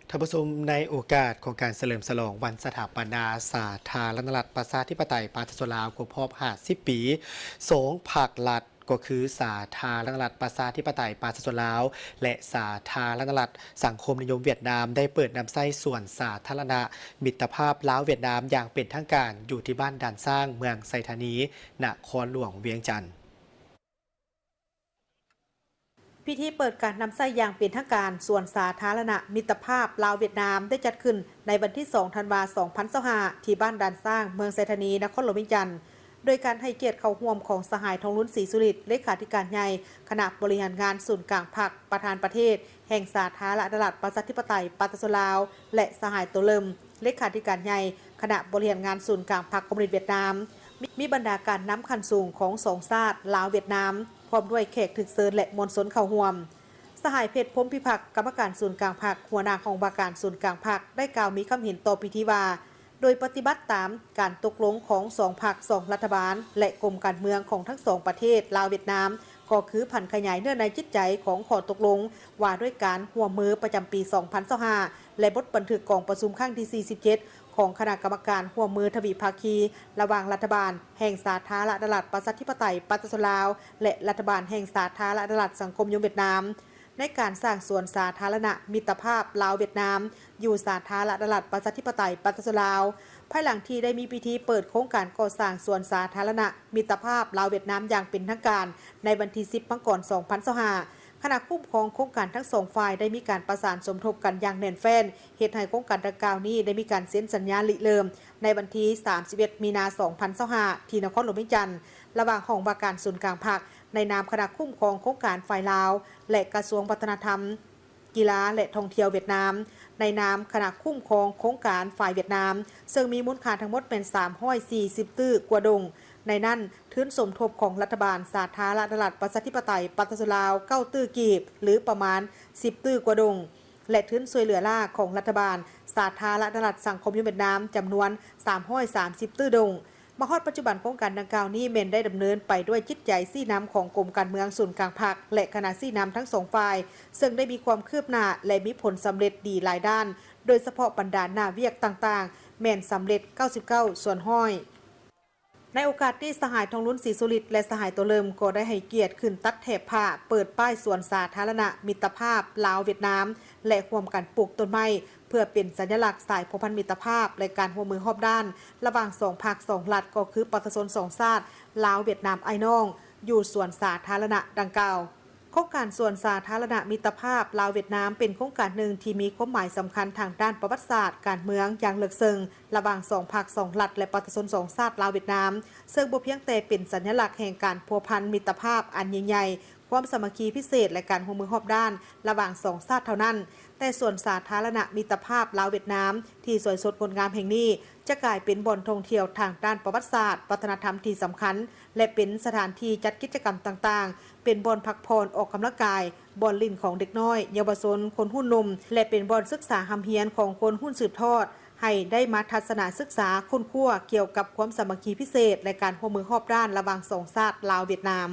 ທ່ານຜູ້ຊົມ, ໃນໂອກາດຂອງການສະເຫຼີມສະຫຼອງວັນສະຖາປະນາສາທາລະນະລັດປະຊາທິປະໄຕປະຊາຊົນລາວ ຄົບຮອບຫ້າສິບປີ, ສອງພັກລັດ ກໍຄືສາທາລະນະລັດປະຊາທິປະໄຕປະຊາຊົນລາວ ແລະ ສາທາລະນະລັດສັງຄົມນິຍົມຫວຽດນາມ ໄດ້ເປີດນຳໃຊ້ສວນສາທາລະນະມິດຕະພາບລາວ-ຫວຽດນາມຢ່າງເປັນທາງການ ຢູ່ທີ່ບ້ານດ່ານຊ້າງ ເມືອງໄຊທານີ ນະຄອນຫຼວງວຽງຈັນ. ພິທີເປີດການນຳໃຊ້ຢ່າງເປັນທາງການສວນສາທາລະນະມິດຕະພາບລາວ-ຫວຽດນາມ ໄດ້ຈັດຂຶ້ນໃນວັນທີສອງ ທັນວາ ສອງພັນຊາວຫ້າ ທີ່ບ້ານດ່ານຊ້າງ ເມືອງໄຊທານີ ນະຄອນຫຼວງວຽງຈັນ ໂດຍການໃຫ້ກຽດເຂົ້າຮ່ວມຂອງສະຫາຍ ທອງລຸນ ສີສຸລິດ ເລຂາທິການໃຫຍ່ຄະນະບໍລິຫານງານສູນກາງພັກ, ປະທານປະເທດແຫ່ງສາທາລະນະລັດປະຊາທິປະໄຕປະຊາຊົນລາວ ແລະ ສະຫາຍ ໂຕເລີມ ເລຂາທິການໃຫຍ່ຄະນະບໍລິຫານງານສູນກາງພັກຄອມມູນິດຫວຽດນາມ, ມີ ມີບັນດາການນຳຂັ້ນສູງຂອງສອງຊາດ ລາວ-ຫວຽດນາມ ພ້ອມດ້ວຍແຂກຖືກເຊີນ ແລະ ມວນຊົນເຂົ້າຮ່ວມ. ສະຫາຍ ເພັດ ພົມພິພັກ ກຳມະການສູນກາງພັກ, ຫົວໜ້າຫ້ອງວ່າການສູນກາງພັກ ໄດ້ກ່າວມີຄຳເຫັນຕໍ່ພິທີວ່າ, ໂດຍປະຕິບັດຕາມການຕົກລົງຂອງສອງພັກສອງລັດຖະບານ ແລະ ກົມການເມືອງຂອງທັງສອງປະເທດ ລາວ-ຫວຽດນາມ ກໍຄືຜັນຂະຫຍາຍເນື້ອໃນຈິດໃຈຂອງຂໍ້ຕົກລົງວ່າດ້ວຍການຮ່ວມມືປະຈຳປີສອງພັນຊາວຫ້າ ແລະ ບົດບັນທຶກກອງປະຊຸມຄັ້ງທີສີ່ສິບເຈັດ ຂອງຄະນະກຳມະການຮ່ວມມືທະວິພາຄີລະຫວ່າງລັດຖະບານແຫ່ງສາທາລະນະລັດປະຊາທິປະໄຕປະຊາຊົນລາວ ແລະ ລັດຖະບານແຫ່ງສາທາລະນະລັດສັງຄົມນິຍົມຫວຽດນາມ ໃນການສ້າງສວນສາທາລະນະມິດຕະພາບລາວ-ຫວຽດນາມ ຢູ່ສາທາລະນະລັດປະຊາທິປະໄຕປະຊາຊົນລາວ, ພາຍຫຼັງທີ່ໄດ້ມີພິທີເປີດໂຄງການກໍ່ສ້າງສວນສາທາລະນະມິດຕະພາບລາວ-ຫວຽດນາມຢ່າງເປັນທາງການໃນວັນທີສິບ ມັງກອນ ສອງພັນຊາວຫ້າ ຄະນະຄຸ້ມຄອງໂຄງການທັງສອງຝ່າຍໄດ້ມີການປະສານສົມທົບກັນຢ່າງແໜ້ນແຟ້ນ, ເຮັດໃຫ້ໂຄງການດັ່ງກ່າວນີ້ໄດ້ມີການເຊັນສັນຍາລິເລີ່ມໃນວັນທີສາມສິບເອັດ ມີນາ ສອງພັນຊາວຫ້າ ທີ່ນະຄອນຫຼວງວຽງຈັນ ລະຫວ່າງຫ້ອງວ່າການສູນກາງພັກ ໃນນາມຄະນະຄຸ້ມຄອງໂຄງການຝ່າຍລາວ ແລະ ກະຊວງວັດທະນະທຳ, ກິລາ ແລະ ທ່ອງທ່ຽວຫວຽດນາມ, ໃນນາມຄະນະຄຸ້ມຄອງໂຄງການຝ່າຍຫວຽດນາມ, ເຊິ່ງມີມູນຄ່າທັງໝົດແມ່ນສາມຮ້ອຍສີ່ສິບຕື້ກວ່າດົງ. ໃນນັ້ນ, ທຶນສົມທົບຂອງລັດຖະບານສາທາລະນະລັດປະຊາທິປະໄຕປະຊາຊົນລາວ ເກົ້າຕື້ກີບ ຫຼື ປະມານສິບຕື້ກວ່າດົງ ແລະ ທຶນຊ່ວຍເຫຼືອລ້າຂອງລັດຖະບານສາທາລະນະລັດສັງຄົມນິຍົມຫວຽດນາມ ຈຳນວນສາມຮ້ອຍສາມສິບຕື້ດົງ. ມາຮອດປັດຈຸບັນ, ໂຄງການດັ່ງກ່າວນີ້ແມ່ນໄດ້ດຳເນີນໄປດ້ວຍຈິດໃຈຊີ້ນຳຂອງກົມການເມືອງສູນກາງພັກ ແລະ ຄະນະຊີ້ນຳທັງສອງຝ່າຍ, ເຊິ່ງໄດ້ມີຄວາມຄືບໜ້າ ແລະ ມີຜົນສຳເລັດດີຫຼາຍດ້ານ, ໂດຍສະເພາະບັນດາໜ້າວຽກຕ່າງໆ ແມ່ນສຳເລັດເກົ້າສິບເກົ້າສ່ວນຮ້ອຍ. ໃນໂອກາດນີ້, ສະຫາຍ ທອງລຸນ ສີສຸລິດ ແລະ ສະຫາຍ ໂຕເລີມ ກໍໄດ້ໃຫ້ກຽດຂຶ້ນຕັດແຖບຜ້າ ເປີດປ້າຍສວນສາທາລະນະມິດຕະພາບລາວ-ຫວຽດນາມ ແລະ ຮ່ວມກັນປູກຕົ້ນໄມ້ ເພື່ອເປັນສັນຍະລັກສາຍພົວພັນມິດຕະພາບ ແລະ ການຮ່ວມມືຮອບດ້ານລະຫວ່າງສອງພັກສອງລັດ ກໍຄືປະຊາຊົນສອງຊາດ ລາວ-ຫວຽດນາມອ້າຍນ້ອງ ຢູ່ສວນສາທາລະນະດັ່ງກ່າວ. ໂຄງການສວນສາທາລະນະມິດຕະພາບລາວ-ຫວຽດນາມ ເປັນໂຄງການໜຶ່ງທີ່ມີຄວາມໝາຍສຳຄັນທາງດ້ານປະຫວັດສາດ, ການເມືອງຢ່າງເລິກເຊິ່ງ ລະຫວ່າງສອງພັກສອງລັດ ແລະ ປະຊາຊົນສອງຊາດລາວ-ຫວຽດນາມ, ເຊິ່ງບໍ່ພຽງແຕ່ເປັນສັນຍະລັກແຫ່ງການພົວພັນມິດຕະພາບອັນຍິ່ງໃຫຍ່, ຄວາມສາມັກຄີພິເສດ ແລະ ການຮ່ວມມືຮອບດ້ານລະຫວ່າງສອງຊາດເທົ່ານັ້ນ, ແຕ່ສວນສາທາລະນະມິດຕະພາບລາວ-ຫວຽດນາມທີ່ສວຍສົດງົດງາມແຫ່ງນີ້ ຈະກາຍເປັນບ່ອນທ່ອງທ່ຽວທາງດ້ານປະຫວັດສາດ, ວັດທະນະທຳທີ່ສຳຄັນ ແລະ ເປັນສະຖານທີ່ຈັດກິດຈະກຳຕ່າງໆ, ເປັນບ່ອນພັກຜ່ອນ, ອອກກຳລັງກາຍ, ບ່ອນຫຼິ້ນຂອງເດັກນ້ອຍ, ເຍົາວະຊົນ, ຄົນຮຸ່ນໜຸ່ມ ແລະ ເປັນບ່ອນສຶກສາຮ່ຳຮຽນຂອງຄົນຮຸ່ນສືບທອດ ໃຫ້ໄດ້ມາທັດສະນະສຶກສາຄົ້ນຄວ້າກ່ຽວກັບຄວາມສາມັກຄີພິເສດ ແລະ ການຮ່ວມມືຮອບດ້ານລະຫວ່າງສອງຊາດລາວ-ຫວຽດນາມ.